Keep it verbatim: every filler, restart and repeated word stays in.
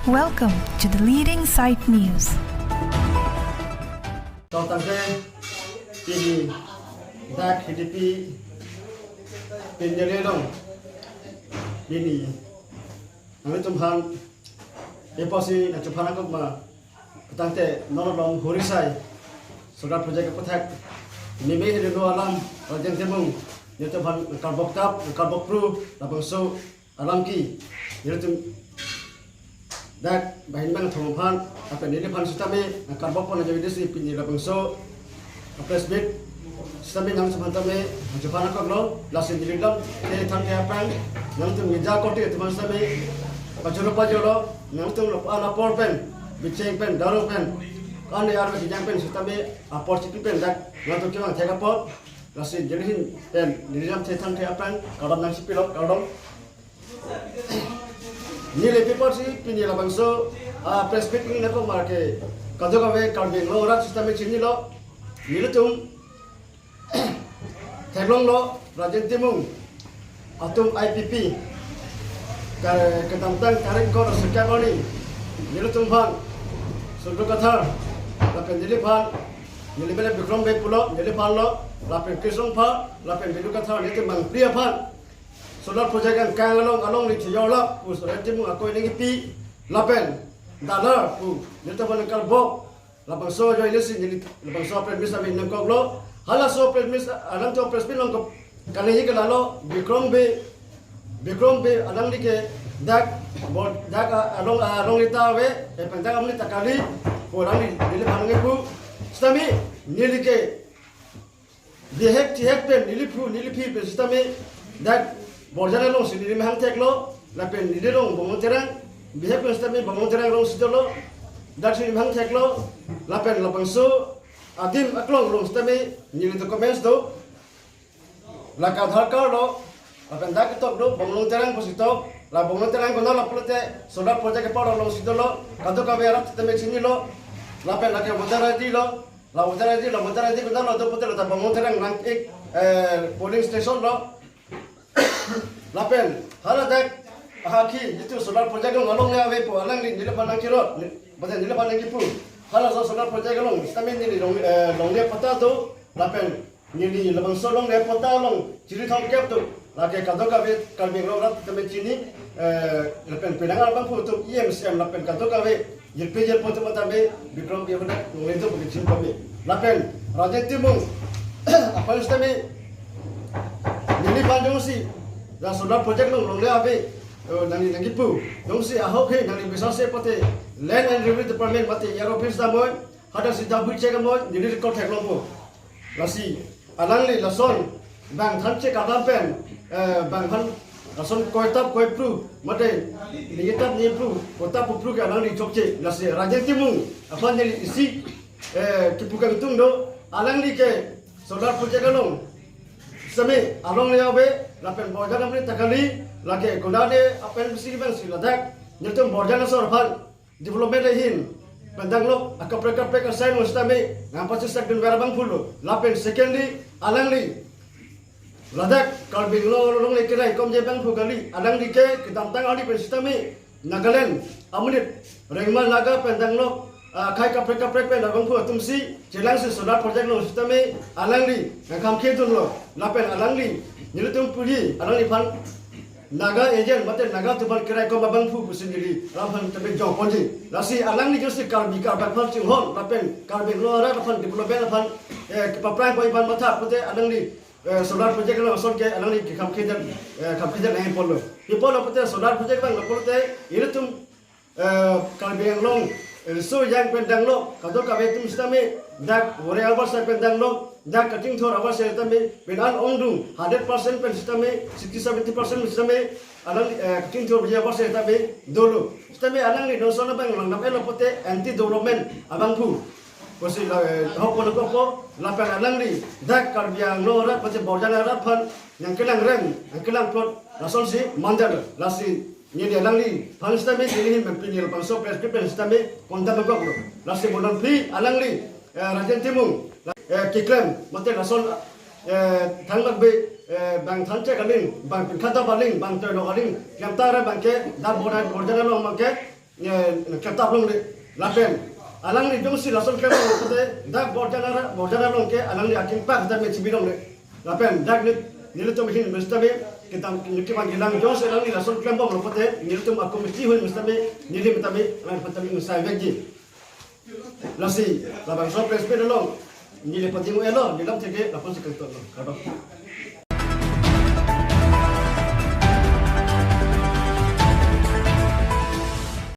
Welcome to the leading site news. Tangte pini dak H D P pini ledong pini nangtum aphan eposi nangtum aphan akok ma tangte non along Horisai solar project aputhak meme helo alam Rajen Timung nangtum aphan karbok tap karbok pru labangso alam ke nelitum dak banghini bangkethom aphan lapen neliphan sitame karbok pon ajo desi pini labangso press meet sitame nangtum aphan tame nangtum aphan akoklo lasi nelilam ke thang ke aphrang nangtum nija koti atum aphan sitame pajoro pajolo nangtum lo ala apor pen bicheng pen daro pen ane arve kijang pen sitame apor chipi pen dak nangtum kevang thek apor lasi nelihin pen nelilam the thang ke aphrang kardom nangchipilo kardom. Neli paper si pini labangso ah, press meet nangkok ma ke kadokave Karbi Anglong arat sitame chinilo nelitum theklonglo Rajen Timung atum I P P ka- kedamtang tarik kor sekian oni nelitum aphan Sudro Kathar lapen neliphan neli bela Bikrom Bey pulo neliphan lo lapen Krisong pha lapen Bidu Kathar nelitum mangpri aphan solar project angkang along along ni chiyolak pu Rajen Timung akoi nangkipi lapen dalar pu nelitum aphan karbok labangso ajo ilesi neli labangso press meet sitame nangkoklo halaso press meet alangtum press meet along kok kanai ke lalo Bikrom Bey Bikrom Bey alangli ke dak bor dak ah, along ah, along ita ave eh, pen dak amni takali pu alangli neliphan nangkipu sitame neli ke bihek tihek pen neli phu neli phi pen sitame dak Borjan alongsi neli mahang theklo lapen neli rong Bongong Terang bihek pen sitame Bongong Terang alongsi dolo dak si mahang theklo lapen labangso adim aklong along sitame neli documents do lake Aadhaar card lo lapen dak ketok do Bongong Terang pusi tok la Bongong Terang konat lo pulote solar project kepar alongsi dolo kadokave arat sitame chinilo lapen lake voter I D lo la voter I D lo voter I D konat lo do pulote la ta Bongong Terang nang ik eh, polling station lo lapen hala dak ahakhi jitu solar project along along le ave pu alangli neliphan nangkirot ne- bade neliphan nangkipu halaso solar project along sitame neli long eh, longle patta do lapen neli labangso longle patta along chiri thomkep do lake kadokave Karbi Anglong arat tame chini eh, lapen penang abangphu atum E M C M lapen kadokave jirpi jirpo atum tame Bikrom Bey hadak longle do pu kachin pame lapen Rajen Timung aphan sitame neliphan jongsi la solar project along longle ave eh, nangli nangkipu jongsi ahok he nangli bisar se pate Land and Revenue Department mate E R office damoi hadak si dabui check amoi neli record theklongpo lasi alangli lason bang thanche kadam pen eh, bang han lason koitap koipru mate nitap nipru koitap pupru ke alangli chokche lasi Rajen Timung aphan neli isi eh, kipu kangtung do alangli ke solar project along sitame along le ave lapen Borjan amni takali lake konat le apen bisi bangsi ladak nelitum Borjan asor aphan development ahin pen danglo akaprek kaprek asai along sitame nangpachesakdun vera abangphu lo lapen secondly alangli ladak Karbi Anglong along le kerai komje abangphu kali alangli ke kedamtang ali pen sitame Nagaland amonit Rengma Naga pen danglo ah, akhai kaprek kaprek pen abangphu atum si chelangsi solar project along sitame alangli nangkhamkhedunlo lapen alangli nelitum puji alangliphan Naga agent mate Naga atum aphan kerai kom abangphu pusi neli alangliphan tame jongponji lasi alangli jongsi Karbi Karbak aphan chinghon lapen Karbi Anglong arat aphan development aphan eh, kepaphrang pon aphan matha pute alangli eh, solar project along ason ke alangli kekhamkhedun eh, khamkhedun nangponlo. Iponlo pute solar project abang lo pute ilitum eh, Karbi Anglong eh, so yang pen danglo kadokave atum sitame dak vore abar sai pen danglo dak kachingthur abar sai sitame penan ongdung hundred percent pen sitame sixty seventy percent sitame alang eh, kachingthur abar sai sitame dolo sitame alangli non son abang lang nam elo pute anti development abangphu pusi la eh, hok kono kopo lapen alangli dak Karbi Anglong arat pute Borjan arat aphan nangkelang rem nangkelang plot lasonsi mandalo lasi neli alangli aphan sitame neli hin mempini labangso press conference sitame konta mekok lo lasi mo non phi alangli eh, Rajen Timung eh, keklem mate lason eh, thanglak be eh, bang thanche kaling bang pinkha ta baling bang toilo kaling yang tara bangke dak Borjan Borjan along bangke eh, ketap longle. Lapen alangli jongsi lason klembom pulote dak Borjan Ara, Borjan Ara along ke alangli akin pak tame chibi longle. Lapen dak neli, nelitum ahin mesti tame kedam nelitum kelang jongsi alangli lason klembomlo pulote nelitum a committee ahut mesti tame neli tame alangli tame ingsai vekji. Lasi labangso press meet along neli pati mu elo, neli lam theke lapusi kangtonlo. Kardom.